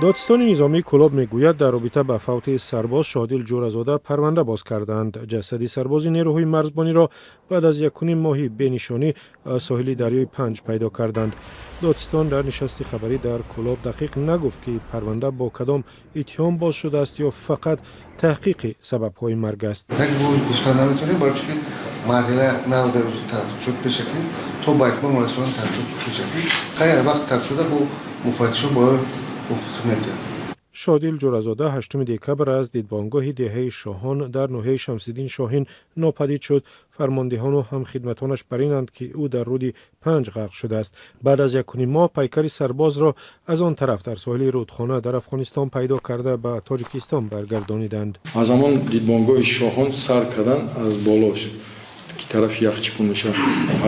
Додистони низомии Кӯлоб мегӯяд, дар робита ба фавти сарбоз Шоҳдил Ҷӯразода парванда боз карданд. Ҷасади сарбози нерӯҳои марзбониро баъд аз 1,5 моҳи бенишонӣ аз соҳили дарёи Панҷ пайдо карданд. Додистон дар нишасти хабарӣ дар Кӯлоб дақиқ нагуфт, ки парванда бо кадом иттиҳом боз шудааст ё фақат таҳқиқи сабабҳои марг аст. Гуфта наметавонем, барои чӣ марҳила нав дар таҳқиқот пешакӣ то ба итмом расони таҳқиқоти пешакӣ. Хайр, вақт таҳқиқ шуда, бо муфаттишон бояд ҳуқуқ медиҳад. Шодил Ҷӯразода 8 декабр аз дидбонгоҳи деҳаи Шоҳон дар ноҳияи Шамсиддин Шоҳин нопадид шуд. Фармондеҳону ҳамхидматонаш бар инанд, ки ӯ дар руди Панҷ ғарқ шудааст. Баъд аз 1,5 моҳ пайкари сарбозро аз он тараф, дар соҳили рӯдхона дар Афғонистон пайдо карда, ба Тоҷикистон баргардониданд. Аз ҳамон дидбонгоҳи Шоҳон сар кардан, аз болош, ки тарафи Яхчипун мешавад,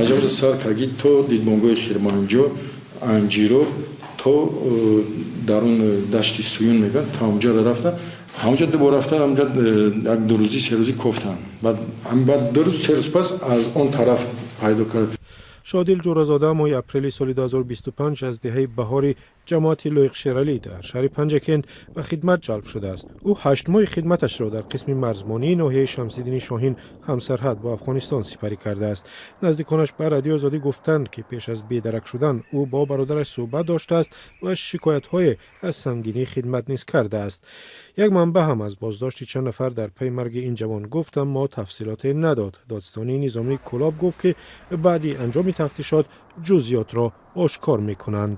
аҷамҷа сар карги то дидбонгоҳи Хирманҷо, Анҷиро, то дар он дашти Суюн мегӯянд, то ҳамҷоро рафтан. Ҳамҷо дубор рафтан, ҳамҷо як 2 рӯзӣ, 3 рӯзӣ кофтанд. Баъд 2 рӯз, 3 рӯз пас аз он тараф пайдо кард. Шодил Ҷӯразода моҳи апрели соли 2025 аз деҳаи Баҳори ҷамоати Лоиқ Шералӣ дар шаҳри Панҷакент ба хидмат ҷалб шудааст. Ӯ 8 моҳи хидматашро дар қисми марзбонии ноҳияи Шамсиддини Шоҳин, ҳамсарҳад бо Афғонистон, сипарӣ кардааст. Наздиконаш ба Радиои Озодӣ гуфтанд, ки пеш аз бедарак шудан ӯ бо бародараш суҳбат доштааст ва шикоятҳое аз сангинии хидмат низ кардааст. Як манбаъ ҳам аз боздошти чанд нафар дар пайи марги ин ҷавон гуфт, аммо тафсилоте надод. Додистонии низомии Кӯлоб гуфт, ки баъди анҷоми тафтишот ҷузъиётро ошкор мекунанд.